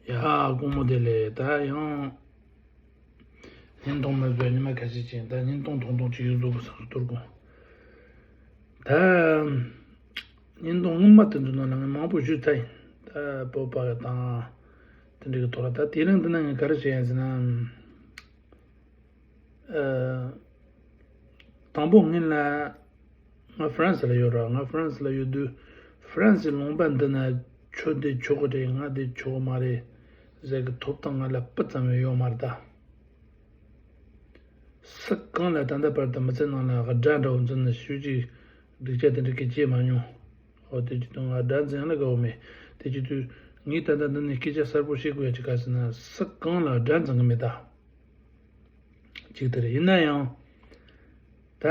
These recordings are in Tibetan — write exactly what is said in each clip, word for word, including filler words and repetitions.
ཡ། དགོང་མོ་བདེ་ལེགས། ད་ཡང་བརྙན་ཐུང་མ་བཟོས་ཉི་མ་ཁ་ཤས་ཅིག་ཡིན། ད་བརྙན་ཐུང་ཐུང་ཐུང་ཅིག་ཡོད་བཟོ་དགོས་བསམ་སོང་། ཐུར་དགོངས། ད་བརྙན་ཐུང་སྔོན་མ་དེ་ཚོའི་ནང་ལ་ངས་མང་པོ་ཞུས་ཚར་ཡིན། ད་བོད་པ་དང་དེ་འདྲ་གི་ཐོག་ལ། ད་དེ་རིང་འདི་ན་ངས་ག་རེ་བཤད་ཡིན་ཟེར་ན། ཨ། དང་པོ་ངས་ལ། ང་ཧྥ་རན་སི་ལ་ཡོད་ར། ང་ཧྥ་རན་སི་ལ་ཡོད་དུས། ཧྥ་རན་སིའི་ལུང་པ་འདི་ན་ཁྱོད་བསྡད་ཆོག་གི་རེད། ང་བསྡད་ཆོག་གི་མ་རེད་ཟེར་གི་ཐོབ་ཐང་ང་ལ་སྤུ་ཙམ་ཡང་ཡོད་མ་རེད་ད། སུ་གང་ལ་ད་ལྟ་བར་དུ་མི་ཚེ་ནང་ལ་དགྲ་འདྲ་བོ་འཛིན་ནས་ཞུ་ཅིག་སྡུག་ཅག་དེ་འདྲ་གི་བྱས་མ་མྱོང་། འོ་དེ་བྱེད་དུས་ང་དགྲ་འཛིན་ཡག་ལ་དགའ་བོ་མེད། དེ་བྱེད་དུས་ངས་ད་ལྟ་འདི་ནས་སྐད་ཆ་གསལ་པོ་བཤད་དགོས་ཡ་ཅིག་ག་ཟེར་ན། སུ་གང་ལ་དགྲ་འཛིན་གི་མེད་ད། གཅིག་དེ་རེད། ཡིན་ན་ཡང་ད་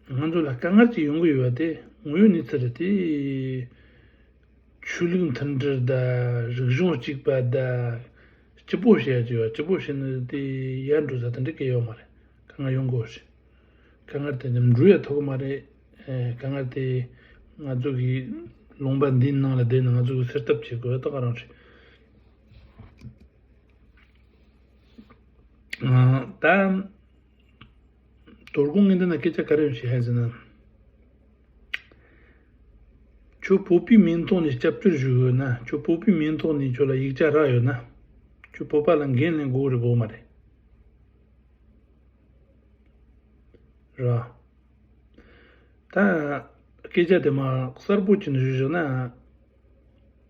ང་ཚོ་ལ་དཀའ་ངལ་ཅིག་ཡོང་གི་ཡོད་པ་དེ་དངོས་ཡོད་གནས་ཚུལ་རེད་དེ། ཆོས་ལུགས་མཐུན་སྒྲིལ་དང་རིག་གཞུང་གཅིག་པ་དང་སྐྱིད་པོ་བྱེད་ཡ་ཅིག་ཡོད། སྐྱིད་པོ་བྱེད་ནི་དེ་ཡར་འགྲོ་ས་དེ་འདྲ་གང་ཡང་ཡོད་མ་རེད། དཀའ་ངལ་ཡོང་གི་ཡོད་རེད། དཀའ་ངལ་དེ་འདྲ་འགྲོ་ཡ་ཐུབ་གི་མ་རེད། ཨེ། དཀའ་ངལ་དེ་ང་ཚོ་གི་ལུང་པ་འདིའི་ནང་ལ་བསྡད་ནས་ང་ཚོ་གི་སེལ་ཐབས་བྱེད་དགོས་ཡ་ད་ག་རང་རེད། ཨ། ད་དོ་དགོང་ངས་འདི་ན་སྐད་ཆ་ག་རེ་བཤད་ཟེར་ན། ཁྱོད་བོད་པའི་མིང་ཐོག་ནས་སྐྱབས་བཅོལ་ཞུ་གི་ཡོད་ན། ཁྱོད་བོད་པའི་མིང་ཐོག་ནས་ཁྱོད་ལ་ཡིག་ཆ་རག་ཡོད་ན། ཁྱོད་བོད་པ་ལ་འགན་ལེན་དགོས་རེད་དགོས་མ་རེད། ར། ད་སྐད་ཆ་དེ་མར་གསལ་པོ་བྱས་ནས་ཞུས་བཞག་ན།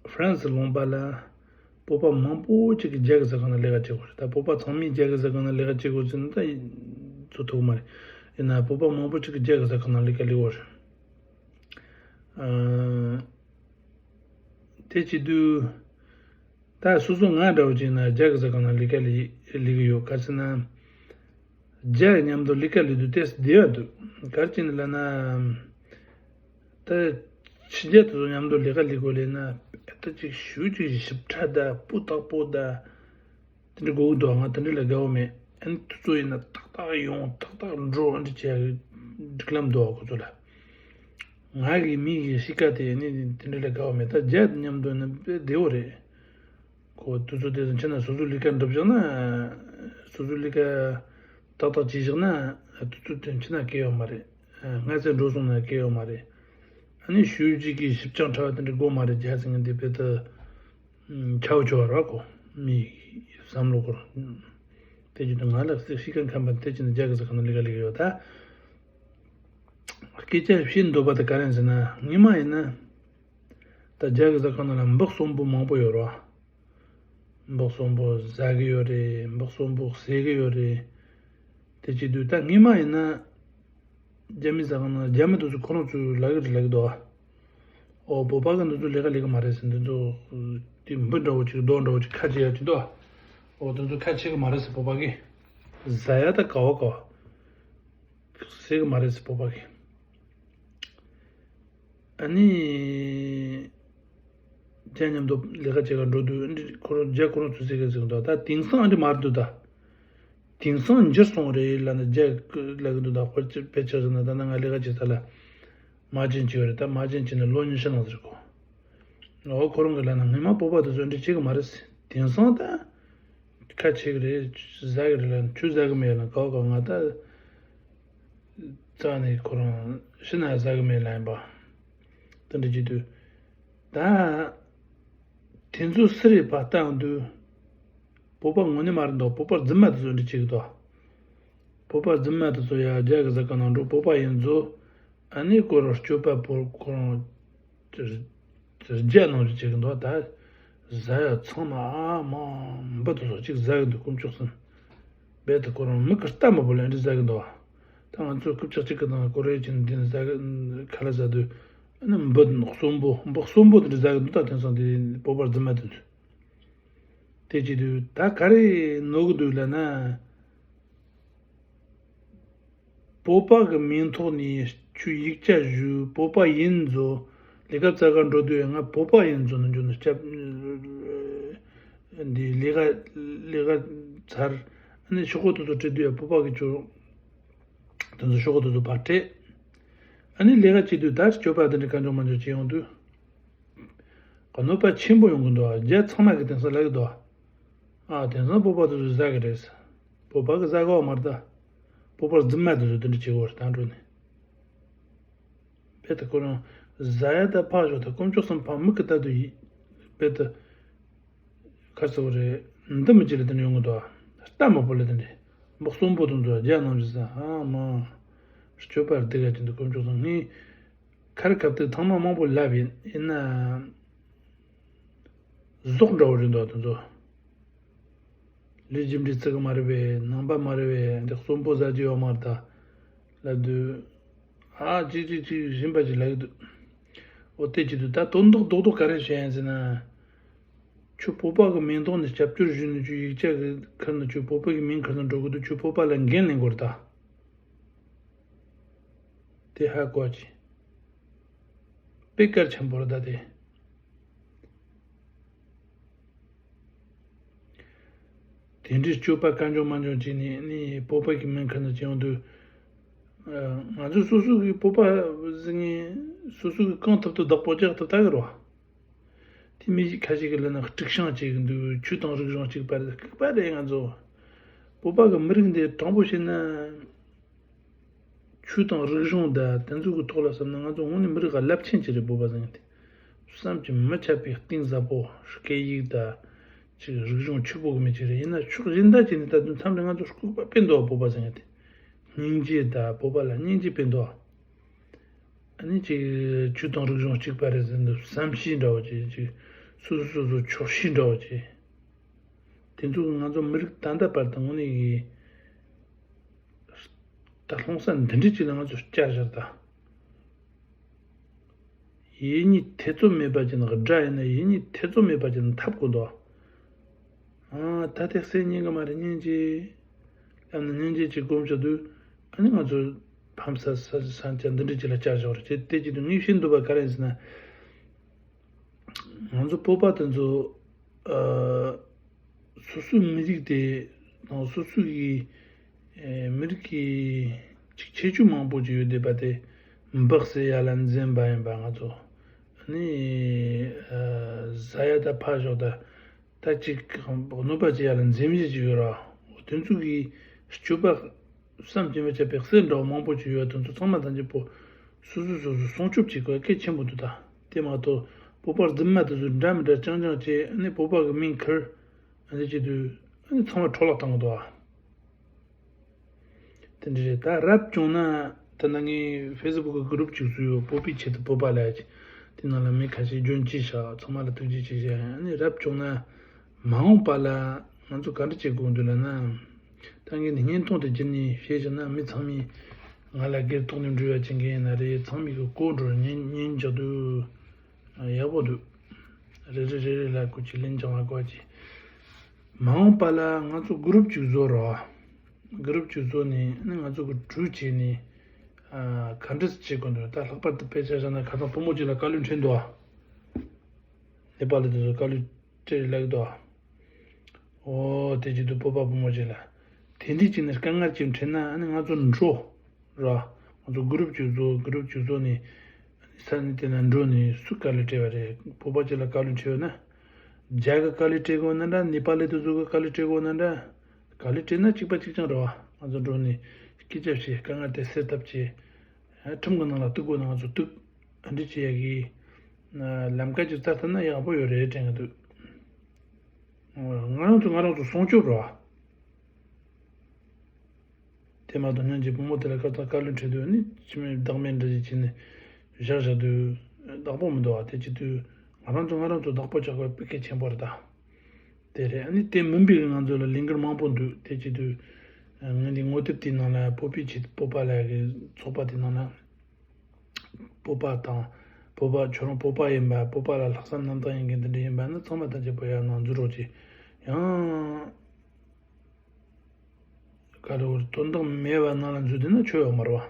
ཧྥ་རན་སི་ལུང་པ་ལ་བོད་པ་མང་པོ་ཅིག་གིས་རྒྱ་གི་ཟ་ཁང་ནང་ལས་ཀ་བྱེད་དགོས་རེད། ད་བོད་པ་ཚང་མས་རྒྱ་གི་ཟ་ཁང་ནང་ལས་ཀ་བྱེད་དགོས་ཟེར་ན་ད་ཚོད་ཐུག་མ་རེད། ཡིན་ན་བོད་པ་མང་པོ་ཅིག་གིས་རྒྱ་གི་ཟ་ཁང་ནང་ལས་ཀ་ལས་དགོས་རེད། ཨ། དེ་བྱེད་དུས། ད་སོ་སོ་ང་འདྲ་བོ་བྱས་ན་རྒྱ་གི་ཟ་ཁང་ནང་ལས་ཀ་ལས་ལས་ཀྱི་ཡོད། ག་ཟེར་ན། རྒྱ་མཉམ་དུ་ལས་ཀ་ལས་དུས་ཏོག་ཙམ་བདེ་བ་འདུག་ག་རེ་བྱས་ནས་ལབ་ན། ད་ཕྱི་རྒྱལ་དེ་ཚོ་མཉམ་དུ་ལས་ཀ་ལས་དགོས་ལབ་ན། ད་ཅིག་ཞེ་ཅིག་ཞིབ་ཕྲ་དང་སྤུས་དག་པོ་དང་། དེ་འདྲ་དགོས་ཀྱི་འདུག་ང་དེ་འདྲ་ལ་དགའ་བོ་མེད། ཨ་ནི་དེ་ཚོ་ཡིན་ན་ཏག་ཏག་ཡོང་ཏག་ཏག་འགྲོ། ཨ་འདྲ་བྱས་སྒྲིག་ལམ་འདུག་ཁོ་ཚོ་ལ། ང་གི་མི་གི་གཤིས་ཀ་དེ་ནི་དེ་འདྲ་ལ་དགའ་བ་མེད། ད་རྒྱ་མཉམ་དུ་ནི་དཔེ་བདེ་བོ་རེད། ཁོ་དུས་ཚོད་དེ་ཚོ་ཕྱི་ན་སོ་སོའི་ལས་ཀ་འགྲུབ་བཞག་ན། སོ་སོའི་ལས་ཀ་ཏག་ཏག་བྱས་བཞག་ན། དུས་ཚོད་དེ་ཕྱི་ན་སྐྱེལ་ཡོད་མ་རེད། སྔ་ཚེ་འགྲོ་སོང་ན་སྐྱེལ་ཡོད་མ་རེད། ཨ་ནི་ཞུ་གཅིག་གི་ཞིབ་ཆ་ཕྲ་བ་དེ་འདྲ་དགོས་མ་རེད། རྒྱ་ཟེར་མཁན་དེ་དཔེ་ད་ཁྱབ་ཆོག་ར་ཁོ་མི་བསམ་བློ་སྐོར། དེ་བྱེད་དུས་ང་ལ་གཤིས་ཀ་ཁམས་པ་དེ་བྱས་ནས་རྒྱ་གི་ཟ་ཁང་ནང་ལས་ཀ་ལས་ཀྱི་ཡོད་ད། སྐད་ཆ་བཤད་འདོད་པ་དེ་ག་རེ་ཡིན་ཟེར་ན། སྔོན་མ་ཡིན་ན། ད་རྒྱ་གི་ཟ་ཁང་ནང་ལ་འབག་གསོན་པོ་མང་པོ་ཡོད་རེད་བ། འབག་གསོན་པོ་ཟ་གི་ཡོད་རེད། འབག་གསོན་པོ་ཟས་གི་ཡོད་རེད། དེ་བྱེད་དུས་ད་སྔོན་མ་ཡིན་ན། རྒྱ་མི་ཟ་ཁང་ནང་རྒྱ་མི་དེ་ཚོ་ཁོ་རང་ཚོས་ལབ་གི་རེད་ལབ་གི་འདུག་བ། ཨོ་བོད་པ་གི་འདི་ཚོ་ལས་ཀ་ལས་གི་མ་རེད་ཟེར། འདི་ཚོ་དེ་འབུ་འདྲ་བོ་ཅིག་རྡོ་འདྲ་བོ་ཅིག་ཁ་བྱེད་ཡ་ཅིག་འདུག་བ། ཨོ་དེ་ཚོ་ཁ་བྱེད་གི་མ་རེད་ཟེར་བོད་པ་གིས། ཟ་ཡ་ད་ག་བ་ག་བ། ཟེར་གི་མ་རེད་ཟེར་བོད་པ་གིས། ཨ་ནི། རྒྱ་མཉམ་དུ་ལས་ཀ་བྱེད་ག་འགྲོ་དུས་ཨ་འདྲ་ཁོ་རང་རྒྱ་ཁོ་རང་ཚོས་ཟེར་གི་ཟེར་གི་འདུག་ད་དེང་སང་ཨ་འདྲ་མ་རེད་འདུག་ད། དེང་སང་འགྱུར་སོང་རེད་ལབ་ན་རྒྱ་ལབ་གི་འདུག་ད་དཔེར་ཆ་དཔེར་ཆ་བཞག་ན་ད་ནང་ང་ལས་ཀ་བྱེད་ས་ལ། མ་བྱན་བྱས་ཡོད་རེད། ད་མ་བྱན་བྱས་ནས་ལོ་ཉི་ཤུ་ལངས་ཟེར་གོ། འོ་ཁོ་རང་གི་ལབ་ན་སྔོན་མ་བོད་པ་དེ་ཚོ་འདྲ་བྱེད་གི་མ་རེད་ཟེར། དེང་སང་ད་ཁ་བྱེད་གི་རེད། ཟ་གི་རེད་ལབ་ན་ཁྱོད་ཟ་གི་མེད་ལབ་ན་ག་བ་ག་བ། ང་ད་རྩ་ནས་ཁོ་རང་ཤི་ན་ཟ་གི་མེད་ལབ་ཡིན་པ། དེ་འདྲ་བྱེད་དུས་ད་དེ་ཚོ་སུ་རེད་པ་ལྟ་ཡོང་དུས། བོད་པ་ངོ་ནས་མ་རེད་འདུག་བོད་པ་རྫུན་མ་དེ་ཚོ་འདྲ་བྱེད་གི་འདུག་བོད་པ་རྫུན་མ་དེ་ཚོ་ཡ་རྒྱ་གི་ཟ་ཁང་ནང་འགྲོ། བོད་པ་ཡིན་ཚོ། ཨ་ནི་ཁོ་རང་སྤྱོད་པ་པོ་ཁོ་རང་རྒྱ་ནང་རེ་བྱེད་གི་འདུག་ད་ཟ་ཡ་ཚང་མ་ཨ་མ་འབུ་དེ་ཚོ་གཅིག་ཟ་གི་འདུག་དཀོན་མཆོག་གསུམ། རྦད་དེ་ཁོ་རང་མིག་གིས་ལྟ་མ་བུད་ལ་འདི་ཟ་གི་འདུག་ད་ང་ཚོ་རྐུབ་ཀྱག་གཅིག་གི་ནང་ཀོ་རེ་ཅན་འདི་ཟ་གི་ཁ་ལག་ཟ་དུས། ཨ་ནི་འབུ་གསོན་པོ་འབུ་གསོན་པོ་དེ་འདྲ་ཟ་གི་འདུག་ད་དེང་སང་དེ་བོད་པ་རྫུན་མ་དེ་ཚོས། དེ་བྱེད་དུས་ད་ག་རེ་ནོར་གི་འདུག་ལབ་ན། བོད་པ་གི་མིང་ཐོག་ནས་ཁྱོད་ཡིག་ཆ་ཞུ། བོད་པ་ཡིན་ཚོ། ལས་ཀ་བཙལ་ག་འགྲོ་དུས་ང་བོད་པ་ཡིན་ཚོ་ནི་འཇོན་ནི་སྐྱབས། འདི་ལས་ཀ་ལས་ཀ་ཚར། ཨ་ནི་ཤོག་གུ་དེ་ཚོ་སྤྲད་དུས་ཡ་བོད་པ་གི་ཁྱོད། དེ་ཚོ་ཤོག་གུ་དེ་ཚོ་ཕར་སྤྲད། ཨ་ནི་ལས་ཀ་བྱེད་དུས་ད་སྤྱོད་པ་དེ་འདྲ་གང་བྱུང་མང་བྱུང་བྱེད་ཡོང་དུས། ག་ གནོད་པ་ཆེན་པོ་ཡོང་གི་འདུག་རྒྱ་ཚང་མ་གི་དེང་སང་ལབ་ཀྱི་འདུག་ཨ་དེང་སང་བོད་པ་དེ་ཚོ་ཟ་གི་རེད། བོད་པ་གི་ཟ་གི་བ་མ་རེད་ད། བོད་པ་རྫུན་མ་དེ་ཚོ་དེ་འདྲ་བྱེད་གི་ཡོད་རེད་ད་འགྲོ་ནས། རྦད་དེ་ཁོ་རང་ཟ་ཡ་ད་ཕག་ཞོག་ད་དཀོན་མཆོག་གསུམ་ཕག་མིག་གི་ལྟ་དུས་རྦད་དེ། ཁ་ཚ་བོ་རེད། འདི་མི་གཅིག་ལ་དེ་འདྲ་ཡོང་གི་འདུག་ཨ། ལྟ་མ་བུ་ལ་དེ་འདྲ། འབུ་གསོན་པོ་དེ་ཚོ་རྒྱ་ནང་བཞིན་ཟ་ཨ་མ། སྤྱོད་པ་སྡིག་ག་ཅིག་འདུག་དཀོན་མཆོག་གསུམ་ངས། ཁ་རི་ཁ་ཐུག་ཐེངས་མ་མང་པོ་ལབ་ཡིན་ཡིན་ན། ཟོག་འདྲ་བོ་རེད་འདུག་དེ་ཚོ། ལུས་རྒྱུ་འབྲས་བརྩི་གི་མ་རེད་པས་ནང་པ་མ་རེད་པས་འདི་གསོན་པོ་ཟ་རྒྱུ་ཡོད་མ་རེད་ད། ལབ་དུས། ཨ་ཅིག་ཅིག་ཅིག་གཞན་པ་ཅིག་ལབ་ཀྱི་འདུག་འོ་དེ་ཅིག་འདུག་ད་དོན་དག་རྡོག་རྡོག་ག་རེ་བཤད་ཡིན་ཟེར་ན། ཁྱོད་བོད་པ་གི་མིང་ཐོག་ནས་སྐྱབས་བཅོལ་ཞུས་ནས་ཁྱོད་ཡིག་ཆ་གི་ཁུར་ནས་ཁྱོད་བོད་པ་གི་མིང་ཁུར་ནས་འགྲོ་གི་འདུག་ཁྱོད་བོད་པ་ལ་འགན་ལེན་དགོས་རེད་ད། དེ་ཧ་གོ་ཅི། དཔེ་གལ་ཆེན་པོ་རེད་ད་དེ། དེ་འདྲའི་སྤྱོད་པ་གང་བྱུང་མང་བྱུང་བྱས་ནས་ནི་བོད་པ་གི་མིང་ཁུར་ནས་བྱས་ཡོང་དུས། ཨ། ང་ཚོ་སོ་སོ་གི་བོད་པ་ཟེར་མཁན་སོ་སོ་གི་གང་ཐུབ་ཐུབ་བདག་པོ་རྒྱག་ཐུབ་ད་གི་རེད་བ། དེ་མི་ཁ་ཤས་ཀྱི་ལ་ན་དཀྲུག་ཤིང་བྱེད་ཀྱི་འདུག་ཆོས་དང་རིག་གཞུང་གཅིག་པ་རེད་ལྐུགས་པ་རེད་ང་ཚོ། བོད་པ་གི་མི་རིགས་འདི་དྲང་པོ་བཤད་ན། ཆོས་དང་རིག་གཞུང་དང་དེ་ཚོ་གི་ཐོག་ལ་བསམ་ན་ང་ཚོ་དངོས་གནས་མི་རིགས་ཀྱི་རླབས་ཆེན་ཅིག་རེད་བོད་པ་ཟེར་མཁན་དེ། བསམ་གྱིས་མི་ཁྱབ་པའི་གཏིང་ཟབ་པོ་སྐད་ཡིག་དང་། ཅིག་རིག་གཞུང་ཕྱུག་པོ་གི་མི་ཅིག་རེད་ཡིན་ན་ཕྱོགས་གཞན་དག་ཅིག་ནས་ལྟ་དུས་མཚམས་རེ་ང་ཚོ་ལྐུགས་པ་དཔེ་འདུག་བོད་པ་ཟེར་མཁན་དེ། སྙིང་རྗེ་དང་བོད་པ་ལ་སྙིང་རྗེ་དཔེ་འདུག་ཨ་ནི་ཅིག་ཆོས་དང་རིག་གཞུང་གཅིག་པ་རེད་ཟེར་འདུག་བསམ་ཤེས་འདྲ་བོ་ཅིག་ཅིག་སོ་སོ་སོ་སོ་ཆོག་ཤེས་འདྲ་བོ་ཅིག་དེ་ཚོ་གི་ང་ཚོ་མི་རིགས་ད་ལྟ་བར་དུ་དངོས་གནས་ཀྱི་ད་ལྷུང་ས་འདི་འདྲ་ཅིག་ལ་ང་ཚོ་བསྐྱར་བཞག་ད། ཡིད་གཉིས་ཐེ་ཚོམ་མེད་པ་ཅིག་ན་དགྲ་ཡིན་ན་ཡིད་གཉིས་ཐེ་ཚོམ་མེད་པ་ཅིག་ན་འཐབ་དགོས་འདུག་ཨ་ད་དེ་སེམས་ཉན་གི་མ་རེད་སྙིང་རྗེ། ཡང་ན་སྙིང་རྗེ་ཅིག་སྒོམ་བྱ་དུས་ཨ་ནི་ང་ཚོ་ཕམ་ས་ས་ས་ཆ་འདི་འདྲ་ཅིག་ལ་བཅར་བཞག་རེད་ཅེས་དེ་ཅིག་ཏུ་ངས་བཤད་འདོད་པ་ག་རེ་ཡིན་ཟེར་ན། ང་ཚོ་བོད་པ་དེ་ཚོ་ཨ། སོ་སོའི་མི་རིགས་དེ་དང་སོ་སོའི་གི་ཨེ། མི་རིགས་ཀྱི་ཅིག་ཁྱད་ཆོས་མང་པོ་ཅིག་ཡོད་བསྡད་པ་དེ་འབག་སེ་ཡ་ལ་འཛིན་པ་ཡིན་པ་ང་ཚོ་ནི་ཨ། ཟ་ཡ་ད་ཕ་ཞོག་ད་ད་ཅིག་གནོད་པ་ཅིག་ཡ་ལ་འཛེམ་བྱེད་ཅིག་ཡོད་ར་དེ་ཚོ་གི་སྤྱོད་པ་བསམ་གྱིས་མི་ཁྱབ་པའི་གསེར་འདྲ་བ་མང་པོ་ཅིག་ཡོད་དེ་ཚོ་ཚང་མ་ཐམས་ཅད་པོ་སོ་སོ་སོ་སོ་སྲུང་སྐྱོབ་བྱེད་དགོས་གལ་ཆེན་པོ་འདུག་ད་དེ་མ་གཏོགས་བོད་པ་རྫུན་མ་དེ་ཚོ་འདྲ་མི་འདྲ་རྐྱང་རྐྱང་བྱས་ནི་བོད་པ་གི་མིང་ཁུར། ཨ་ནི་བྱེད་དུས་ཨ་ནི་ཚང་མ་འཕྲོ་བརླག་བཏང་གི་འདུག་ཨ། དེ་འདྲ་རེད་ད་རབ་བྱུང་ན་ད་ལྟ་ངས་ཧྥེ་སི་བུག་གི་གུ་རུབ་ཅིག་བཟོས་ཡོད་བོད་པའི་ཆེད་དུ་བོད་པ་ལབ་ཡ་ཅིག་དེ་ནང་ལ་མི་ཁ་ཤས་རྒྱུན་ཅི་བཞག་ཚང་མ་ལ་ཐུགས་རྗེ་ཆེ་ཞུ་ཡ་ཨ་ནི་རབ་བྱུང་ན་མ་འོངས་པ་ལ་ང་ཚོ་ག་འདྲ་བྱེད་དགོས་འདུག་ལབ་ན། ད་ངས་ནི་བརྙན་ཐུང་དེ་བརྒྱུད་ནས་བཤད་བཞག་ན་མི་ཚང་མས་ང་ལ་སྒེར་ཐོག་ནས་འབྲེལ་བ་བྱེད་མཁན་ཡིན་ན་རེད་ཚང་མས་གི་གོ་འགྲོ་ཉན་ཉན་འཇོག་དུས། ཡག་པོ་འདུག་རེ་རེ་རེ་རེ་ལ་སྐུ་མཁྱེན་ལན་ཆང་བ་བཀོད་ཅིག་མ་འོངས་པ་ལ་ང་ཚོ་གུ་རུབ་ཅིག་བཟོ་རོགས། གུ་རུབ་ཅིག་བཟོ་ནས་ནི་ང་ཚོ་གི་གྲོས་བྱས་ནས་ཨ། ག་འདྲས་བྱེད་དགོས་འདུག་ད་ལྷག་པར་དུ་དཔེ་ཆ་བཞག་ན་ཁ་སང་བུ་མོ་ཅིག་ལ་བཀའ་བློན་ཁྲིད་འདུག་ཨ། ནེ་པ་ལི་དེ་ཚོ་བཀའ་བློན་ཁྲིད་ལབ་ཀྱི་འདུག་ཨ། ཨོ་དེ་ཅིག་ཏུ་བོད་པ་བུ་མོ་ཅིག་ལ། དེ་འདྲས་ཅིག་ནས་དཀའ་ངལ་ཅིག་འཕྲད་ན་ཨ་ནི་ང་ཚོ་འགྲོ། ར། ང་ཚོ་གུ་རུབ་ཅིག་བཟོ་གུ་རུབ་ཅིག་བཟོ་ནས་ས་གནས་དེ་ན་འགྲོ་ནས་སུ་དཀའ་ལས་སྤྲད་པ་རེད་བོད་པ་ཅིག་ལ་དཀའ་ལས་འཕྲད་ཡོད་ན། རྒྱ་གི་དཀའ་ལས་སྤྲད་དགོས་ན་འདྲ་ནེ་པ་ལི་དེ་ཚོ་གི་དཀའ་ལས་སྤྲད་དགོས་ན་འདྲ། དཀའ་ལས་སྤྲད་ན་གཅིག་པ་གཅིག་རྐྱང་རེད་བ། ང་ཚོ་འགྲོ་ནས་སྐད་ཆ་བཤད་དཀའ་ངལ་དེ་སེལ་ཐབས་བྱེད། ཁྲིམས་གི་ནང་ལ་གཏུག་དགོས་ན་ང་ཚོ་གཏུག་ཨ་འདྲ་བྱེད་ཡ་གི་ལམ་ཁ་ཅིག་བཙལ་ཐུབ་ན་ཡག་པོ་ཡོད་རེད་དྲན་གི་འདུག་ང་རང་ཚོ་ང་རང་ཚོ་སྲུང་སྐྱོབ་རེད་བ། དེ་མ་གཏོགས་སྔོན་གྱི་བུ་མོ་དེ་ལ་སྐབས་དང་བཀའ་བློན་ཁྲིད་དུས་ནི་ཅི་མིན་བདག་མེད་འདྲ་ཞིག་བྱས་ནས་བཞག་བཞག་དུས་བདག་པོ་མི་འདུག་བ་དེ་བྱེད་དུས་ང་རང་ཚོ་ང་རང་ཚོ་བདག་པོ་ཆགས་པ་དཔེ་གལ་ཆེན་པོ་རེད་ད། དེ་རེད་ཨ་ནི་དེ་མིན་པའི་ང་ཚོ་ལ་ལས་འགུལ་མང་པོ་འདུག་དེ་བྱེད་དུས་ངས་འདི་ངོ་དེབ་དེའི་ནང་ལ་བོད་པའི་ཆེད་དུ་བོད་པ་ལ་གི་ཚོགས་པ་དེའི་ནང་ལ་བོད་པ་དང་བོད་པ་ཁྱོད་རང་བོད་པ་ཡིན་པ་བོད་པ་ལ་ལྷག་བསམ་རྣམ་དག་ཡིན་མཁན་དེ་འདྲ་ཡིན་པ་ནི་ཚང་མ་ཐམས་ཅད་པོ་ཡར་ནང་འཛུལ་རོགས་གྱིས་ཡང་། ག་རེ་བར་དོན་དག་མེད་པ་ནང་ལ་འཛུལ་བསྡད་ན་ཆོ་ཡོད་མ་རེད་བ།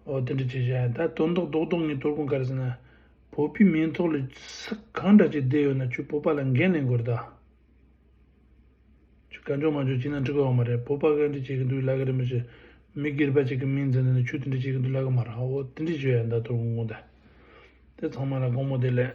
འོ་དེ་འདྲ་བྱས་བཞག་ཡིན་ད་དོན་དག་རྡོག་རྡོག་ངས་གཏོར་གོང་ག་རེ་ཟེར་ན། བོད་པའི་མིང་ཐོག་ལ་ས་གང་འདྲ་ཅིག་བསྡད་ཡོད་ན་ཁྱོད་བོད་པ་ལ་འགན་ལེན་དགོས་རེད་ད། ཁྱོད་གང་བྱུང་མང་བྱུང་བྱས་ན་འགྲིག་གི་ཡོད་མ་རེད་བོད་པ་ག་འདྲ་བྱེད་ཀྱི་འདུག་ལབ་གི་རེད་མི་ཤེས། མི་སྒེར་པ་ཅིག་གི་མིང་འཛིན་ནས་ཁྱོད་དེ་འདྲ་བྱེད་ཀྱི་འདུག་ལབ་གི་མ་རེད་འོ་དེ་འདྲ་བྱས་ཡིན་ད་གཏོར་གོང་གོང་ད། དེ་ཚང་མ་ལ་དགོང་མོ་བདེ་ལེགས།